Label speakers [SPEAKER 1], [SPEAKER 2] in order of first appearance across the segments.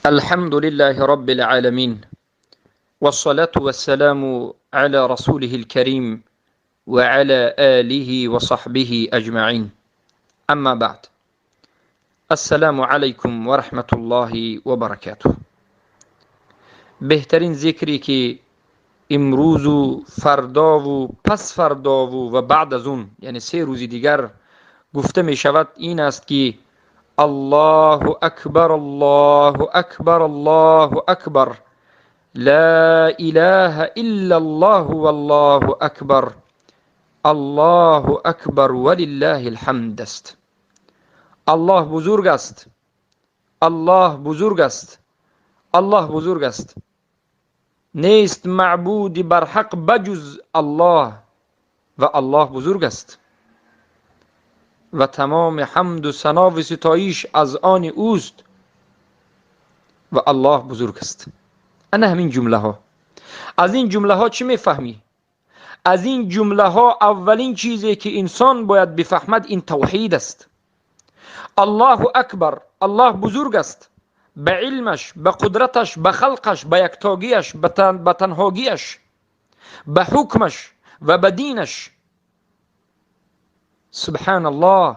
[SPEAKER 1] الحمد لله رب العالمين، والصلاة والسلام على رسوله الكريم وعلى آله وصحبه أجمعين. أما بعد، السلام علیکم و رحمة الله و برکاته. بهترین ذکری که امروز و فردا و پس فردا و بعد از اون، یعنی 3 روز دیگر گفته می شود، این است که الله اکبر، الله اکبر، الله اکبر، لا اله الا الله والله اکبر، الله اکبر ولله الحمد است. الله بزرگ است، الله بزرگ است، الله بزرگ است. نیست معبودی بر حق بجز الله و الله بزرگ است و تمام حمد و ثنا و ستایش از آن اوست و الله بزرگ است. انا همین جمله ها. از این جمله ها چی میفهمی؟ از این جمله ها اولین چیزی که انسان باید بفهمد این توحید است. الله اکبر، الله بزرگ است، به علمش، به قدرتش، به خلقش، به یکتاگیش، به تنهاگیش، به حکمش و به دینش. سبحان الله،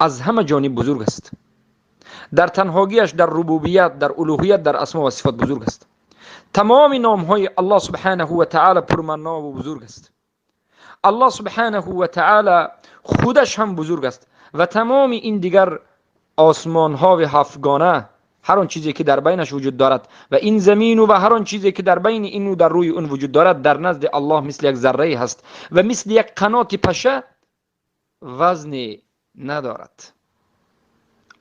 [SPEAKER 1] از همه جانب بزرگ است. در تنهاگیش، در ربوبیت، در الوهیت، در اسما و صفات بزرگ است. تمام نام های الله سبحانه و تعالی پرمعنا و بزرگ است. الله سبحانه و تعالی خودش هم بزرگ است و تمام این دیگر آسمان ها و هفتگانه، هر آن چیزی که در بینش وجود دارد و این زمین و هر آن چیزی که در بین این و در روی اون وجود دارد، در نزد الله مثل یک ذره هست و مثل یک قنات پشه وزن ندارد.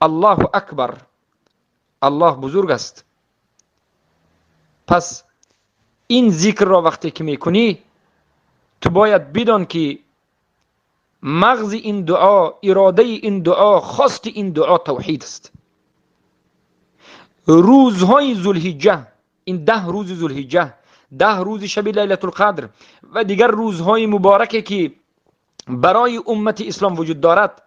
[SPEAKER 1] الله اکبر، الله بزرگ است. پس این ذکر را وقتی که میکنی، تو باید بدان که مغز این دعا، اراده این دعا، خواست این دعا توحید است. روزهای ذوالحجه، این 10 روز ذوالحجه، 10 روز شب لیلة القدر و دیگر روزهای مبارکی که برای امت اسلام وجود دارد،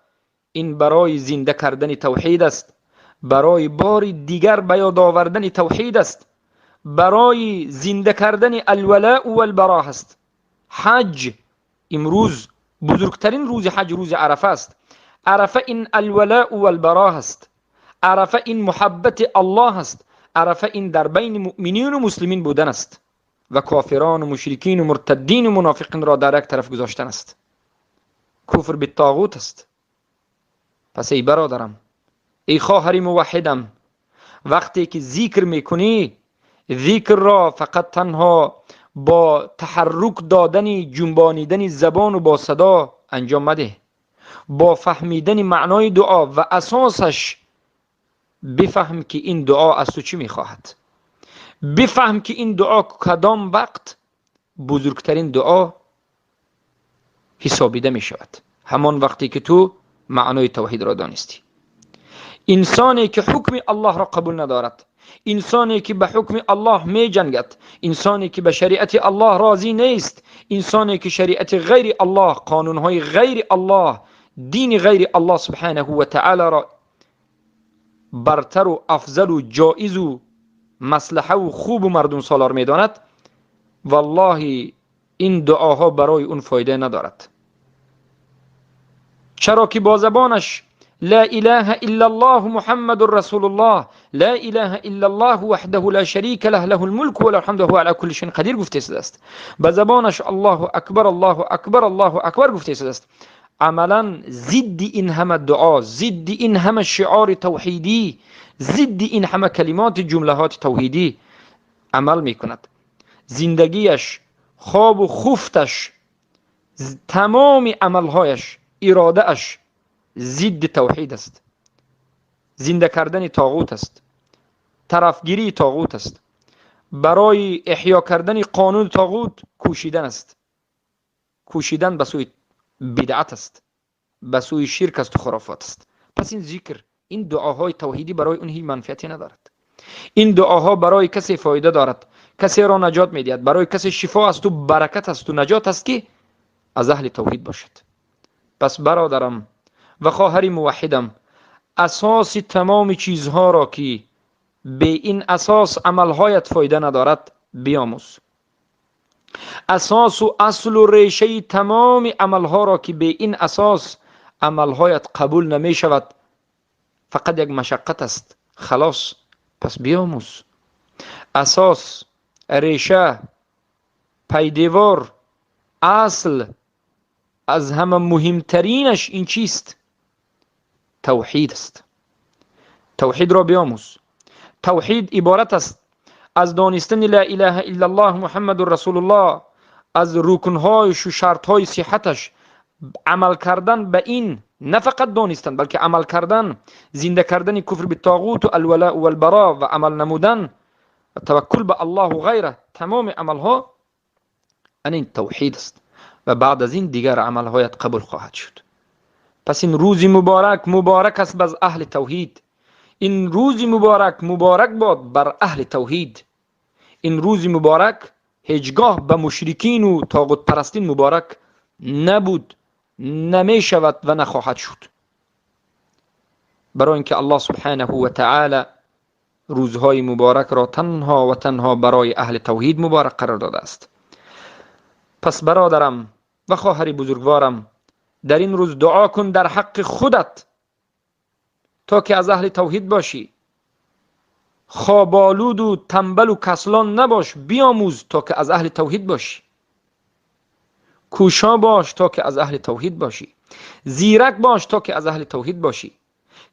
[SPEAKER 1] این برای زنده کردن توحید است، برای بار دیگر به یاد آوردن توحید است، برای زنده کردن الولاء والبراء است. حج امروز بزرگترین روز حج روز عرفه است. عرفه این الولاء والبراء است. عرفه این محبت الله است. عرفه این در بین مؤمنین و مسلمین بودن است و کافران و مشرکین و مرتدین و منافقین را در یک طرف گذاشتن است. کفر به طاغوت است. پس ای برادرم، ای خواهر موحدم، وقتی که ذکر میکنی، ذکر را فقط تنها با تحرک دادن، جنبانیدن زبان و با صدا انجام مده. با فهمیدن معنای دعا و اساسش بفهم که این دعا از تو چی میخواهد. بفهم که این دعا کدام وقت بزرگترین دعا حسابیده می شود، همان وقتی که تو معنای توحید را دانستی. انسانی که حکم الله را قبول ندارد، انسانی که به حکم الله می جنگد، انسانی که به شریعت الله راضی نیست، انسانی که شریعت غیر الله، قانونهای غیر الله، دین غیر الله سبحانه و تعالی را برتر و افضل و جایز و مصلحه و خوب و مردم سالار می داند، والله این دعاها برای اون فایده ندارد. چرا که با زبانش لا اله الا الله محمد رسول الله، لا اله الا الله وحده لا شریک له، له الملک و له الحمد و هو علی کل شیء قدیر گفته شده است. با زبانش الله اکبر، الله اکبر، الله اکبر گفته شده است. عملا ضد این همه دعا، ضد این همه شعار توحیدی، ضد این همه کلمات جملهات توحیدی عمل میکند. زندگیش، خواب و خفتش، تمام عملهایش، اراده‌اش ضد توحید است. زنده کردن طاغوت است، طرفگیری طاغوت است، برای احیا کردن قانون طاغوت کوشیدن است، کوشیدن به سوی بدعت است، به سوی شرک است و خرافات است. پس این ذکر، این دعاهای توحیدی برای اون هیچ منفعتی ندارد. این دعاها برای کسی فایده دارد، کسی را نجات میدهد، برای کسی شفا است و برکت است و نجات است که از اهل توحید باشد. پس برادرم و خواهر موحدم، اساس تمام چیزها را که به این اساس عملهایت فایده ندارد بیاموز. اساس و اصل و ریشه تمام عملها را که به این اساس عملهایت قبول نمی شود، فقط یک مشقت است، خلاص. پس بیاموز. اساس، ریشه، پیدیوار، اصل، از همه مهمترینش این چیست؟ توحید است. توحید را بیاموز. توحید عبارت است از دانستن لا اله الا الله محمد رسول الله، از رکنهایش و شرطهای صحتش، عمل کردن به این، نه فقط دانستن بلکه عمل کردن، زنده کردن کفر بالطاغوت و الولاء والبراء و عمل نمودن و توکل به الله و غیره، تمام عملها این توحید است و بعد از این دیگر عملهایت قبول خواهد شد. پس این روز مبارک مبارک است بر اهل توحید. این روز مبارک مبارک باد بر اهل توحید. این روز مبارک هیچگاه به مشرکین و طاغوت پرستین مبارک نبود، نمی شود و نخواهد شد. برای اینکه الله سبحانه و تعالی روزهای مبارک را تنها و تنها برای اهل توحید مبارک قرار داده است. پس برادرم و خواهر بزرگوارم، در این روز دعا کن در حق خودت تا که از اهل توحید باشی. خوابالود و تنبل و کسلان نباش، بیاموز تا که از اهل توحید باشی. کوشا باش تا که از اهل توحید باشی. زیرک باش تا که از اهل توحید باشی.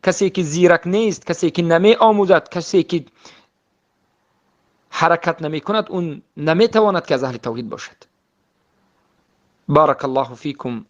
[SPEAKER 1] کسی که زیرک نیست، کسی که نمی آموزد، کسی که حرکت نمی کند، اون نمی تواند که از اهل توحید باشد. بارک الله فیکم.